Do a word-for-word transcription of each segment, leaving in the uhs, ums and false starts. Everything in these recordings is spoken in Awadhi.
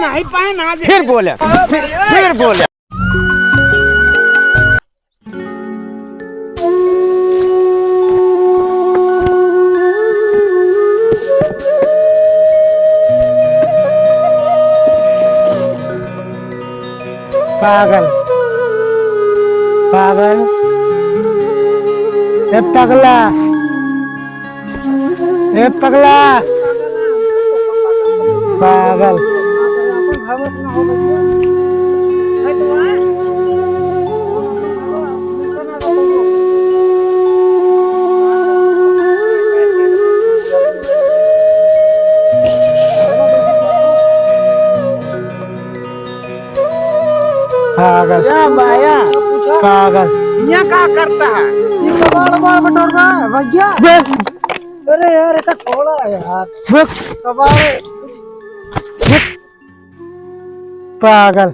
फिर बोले, फिर, फिर बोले। पागल, पागल, ए पगला, ए पगला, पागल। पागल। या बाया। पागल। यहाँ का करता है? ये कबाड़ बाड़ बटोर रहा है, भैया। देख। अरे यार, इतना थोड़ा है यार। देख। कबाड़। देख। पागल।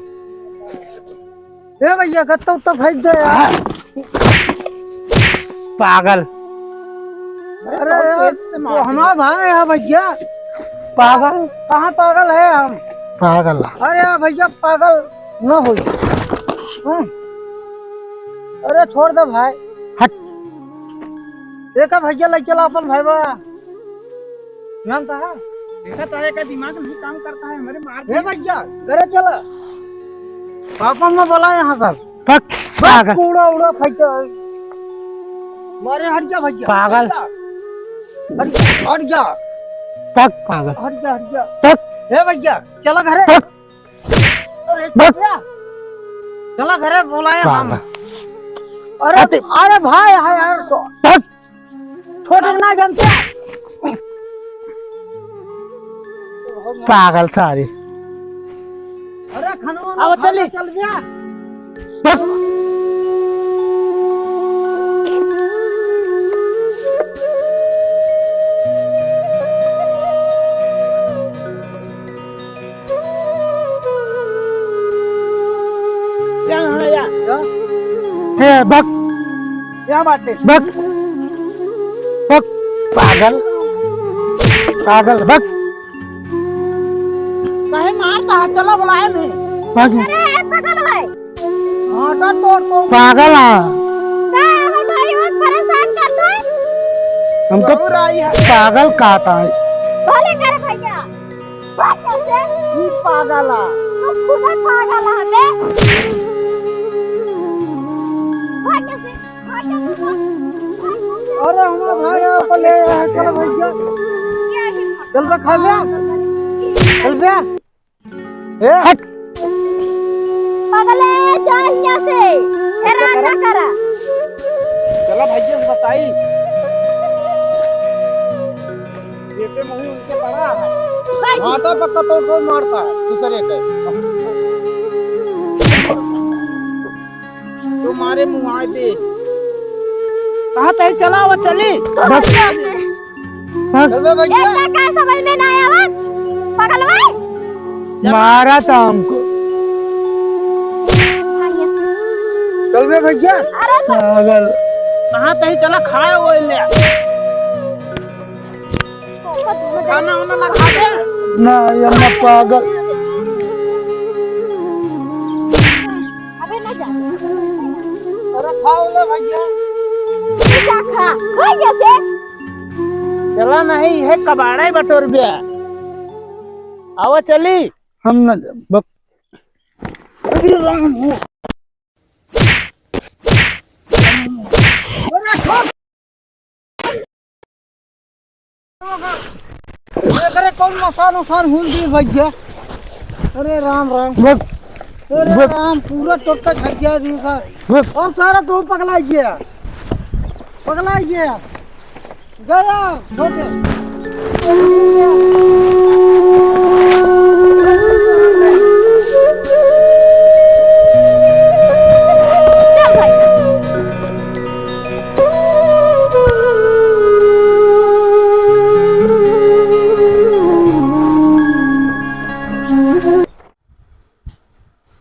ए भैया, गत्ता उत्ता फेंक दे यार। पागल। अरे यार, तेज से मार वो दे। हमारा भाई है भैया। पागल। कहाँ पागल है हम? पागल। अरे यार भैया, पागल न होई। हम्म। अरे छोड़ दे भाई। हट। देखा भैया, लइके ला अपन भाई बा। जानता है? देखा तारे का दिमाग नहीं काम करता है, हमारे मार ए दिया। भैया, घरे चला। पापा ने बोला यहाँ सब। पक, बस पागल। कूड़ा उड़ा फेंक दे। मारे हट जा भैया। पागल। हट जा। हट जा, हट जा। पक, पागल। हट जा, हट जा। पक। ए भैया, चला घरे। पक। अरे बक। भैया, चला घरे बोलाए हम। पागल। अरे, अरे। अरे भाई, हाय यार, तो बक। छोटे ना जानते। पागल सारी। अरे खाना वाना अब खा चली। ले, चल गया। बक। क्या है या? ए, बक। क्या बात है? बक। बक। पागल। पागल, बक। काहे मारता है? चला बुलाए नहीं। बक। अरे, ए, पागल है। आटा तोड़, तोड़। पागल है। का है भाई, बहुत परेशान करता है। हम तो जरूर आई है। पागल कहता है। बोले करे भैया। भाग यहाँ से। ई पागल आ। तू खुद ही पागल आ बे। भाग यहाँ से, भाग यहाँ से, भाग। अरे हमारा भाई यहाँ पर ले आया है, चल भैया। चल बे, खा बे। चल बे। ए। हट। पागल है, जा यहाँ से। हैरान ना करा। चला भैया से बताई। बेटे मुँह उनके पड़ा है। भाई। आटा पक्का तोड़ तोड़ मारता है दूसरे के। तुम्हारे मुँह आए दे। कहाँ तई चला वो चली? बस। यहाँ से। हाँ। चल बे भैया। इतना का समझ में ना आया बा? पागल बा? मारा था हमको। चल बे भैया। अरे तो पागल। कहाँ तई चला खाए वो ले। खाना वाना ना खा ले। ना, ये ना पागल। अबे ना जा। अरे खाओ ले भैया। तू जा खा। खा यहाँ से। चला नहीं, है कबाड़ा ही बटोर बिया। आवा चली। हम ना जा-, बक-, एकरे कौन मसान उसान हुल दी भैया? अरे राम राम। बक-, अरे बक-, राम, पूरा टोटका झक गया जी का। बक-, अब सारा तो पगला गया, पगला गया। गया, छोटे। चल भाई।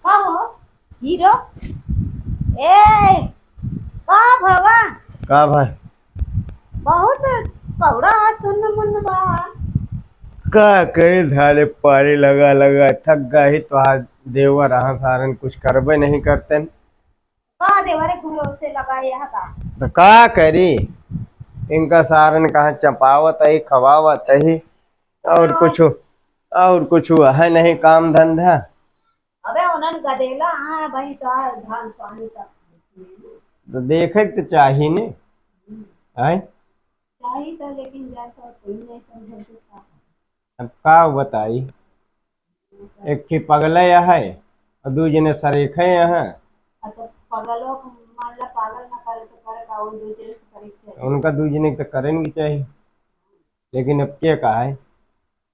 का हो, हीरो? ए, का भवा? का भाई? बहुत कौड़ा है, सुन्न मुन्न बा। का करे सारे, पारे लगा लगा थक गए ही। तोहार देवर अहा सारन कुछ करबे नहीं करतेन। का देवरे भरोसे लगा यह का? तो का करी, इनका सारन कहाँ चपावत ही, खवावत ही, और हाँ। कुछ, और कुछ है नहीं काम धंधा। अबे उन्हन गदेला, हाँ भाई, तो आ धान पानी तक। तो देखे के तो चाही ने, हम्म। हैं? चाही तो, लेकिन जा तो कोई नहीं समझे तो का। अब का बताई, एक ठे पगले है और दू जने सरेखे हैं। अब तो पगलो को मान ला पागल ना करे तो करे का, उन दू जने से करे के चाही। उनका दू जने के तो करे के चाही, लेकिन अब के का है?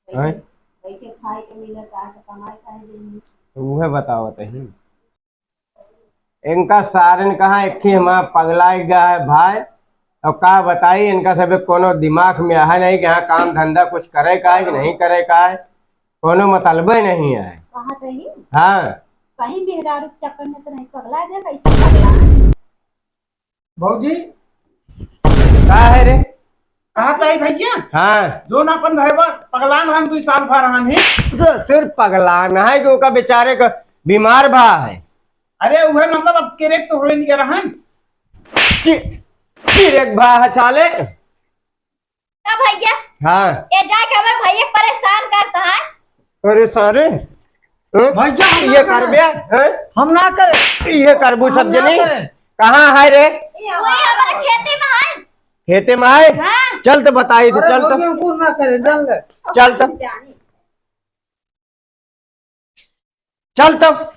हैं? बैठे खाए के मिले तो आज कमाए खाए देंगे। तो उहे बतावत ही। इनका सारन कहाँ एक ही हमारा पगला गया है भाई। अब का बताई, इनका सब कोनो दिमाग में है नहीं कि हाँ काम धंधा कुछ करे का है कि नहीं करे का है, कोनो मतलबे नहीं है। कहाँ कहीं? हाँ। कहीं मेहरारू के चक्कर में तो नहीं पगला गया, कैसे पगला? भौजी। का है रे? कहा ताई भैया? हाँ। जोन अपन भैया पगलान रहन, दुई साल भर रहन ही। स-, सिर्फ पगलान है कि ओका बेचारे का बीमार भा है। अरे उहे मतलब अब किरेक तो होए नहीं रहन। कि, किरेक भा है साले। का भैया? हाँ। ये जाके हमर भैया परेशान करता है। अरे सारे, हैं? भैया, हम ये ना करबे, करें। हैं? हम ना करें। ये करबू हम सब ना जनी? करें। कहाँ है रे? वही हमारे खेते में है। खेते में है? हाँ। चल तो बताई तो, अरे चल तो। भैया, हम कुछ ना करें, जान ले। चल तो। जानी। चल तब।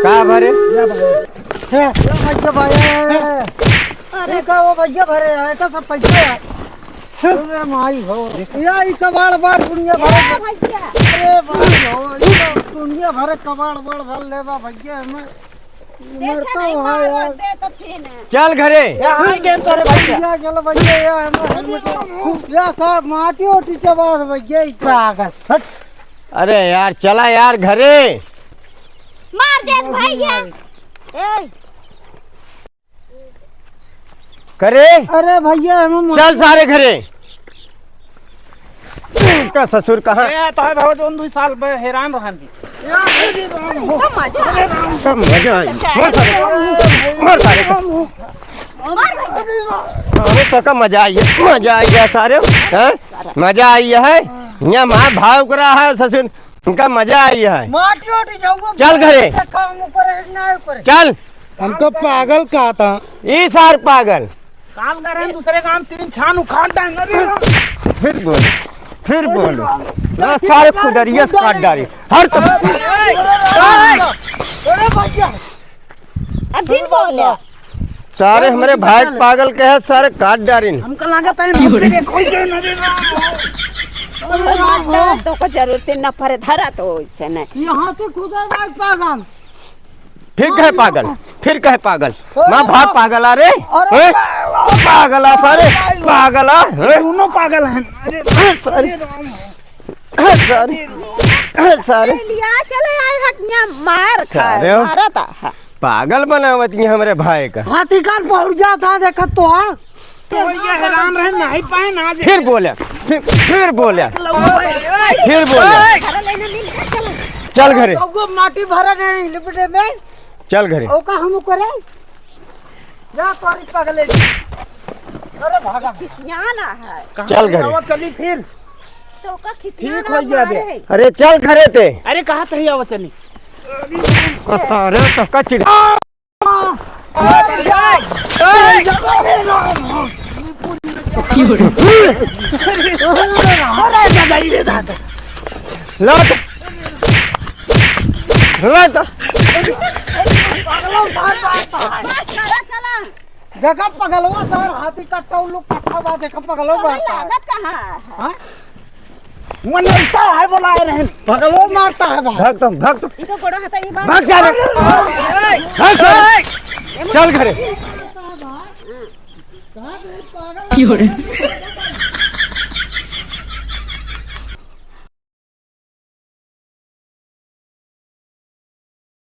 का भरे? या भैया। हे, या भैया, भैया। अरे का वो भैया भरे आए का सब पैसा यार। अरे माई हो। या ई कबाड़ बाड़ दुनिया भरे। भैया। अरे माई हो, ई तो दुनिया भरे कबाड़ बाड़ भर लेबा भैया हमें। मरता हुआ यार। चल घरे। भैया, चलो भैया, या हमारा helmet। या साहब, माटी ओटी चबास भैया, ई तो। पागल, हट। अरे यार, चला यार घरे। मार देत भैया। ए। करे। अरे भैया, हमें मार चल सारे घरे। का ससुर कहाँ? ए, तो है बाबा, जोन दुई साल बे हैरान रहन जी। का मजा आई। मार सारे को। मार सारे को। अरे तो का मजा आई है, मजा आई है सारे, हैं? मजा आई है। यहाँ मार भाव करा है ससुर, उनका मजा आई है। माटी ओटी जाऊंगा। चल घरे। काम ऊपर है, ना ऊपर है। चल। हमका पागल कहा था। ई सार पागल। काम कर रहे हैं, दूसरे काम तीन छान उखाड़ डाल। अरे फिर बोल, फिर बोल। ना सारे खुदरिया से काट डाली। हर तो अरे भैया। अब जिन बोले। सारे हमरे भाई पागल कहे, सारे काट डालिन। हमका लागत है, कोई के नजर ना। तो को जरूरत न पड़े, धरा तो ऐसे नहीं। यहाँ से खुदा भाई पागल। फिर कहे पागल, फिर कहे पागल। अरे माँ भाई पागल आ रे। अरे हैं? पागल आ सारे, पागल आ, हैं? दोनों पागल हैं। अरे हैं सारे, हैं सारे, हैं सारे। लिया चले आए हक यहाँ मार खा, सारे हो। मारा था। पागल बनावत ये हमरे भाई का। हाथी कान पहुड़ गया था, देखत तो हाँ। तो ये हैरान रहे, नहीं पाए ना जे। फिर बोले, फिर, फिर बोले, फिर बोले। चल घरे। तो वो माटी भरा नहीं लिपटे में। चल घरे। ओका हम करे। जा तोरी पगले। अरे भागा। खिसियाना है। कहाँ चल घरे। आवा चली फिर। तो ओका खिसियाना ठीक हो गया बे। मारे। अरे चल घरे ते। अरे कहाँ तही आवा चली। का सारे तो कचड़ी। लौट। लौट। देखा पगलवा सार हाथी कट्टा उल्लू कट्टा बा, देखा पगलवा मारता है। लागत कहाँ है? हाँ? मन ऐसा है बोला रहे हैं। पगलवा मारता है बा। भाग तुम, भाग तुम। इनको गोड़ा हटा, ये बात। भाग जा रे। भाग जा रे। चल घरे।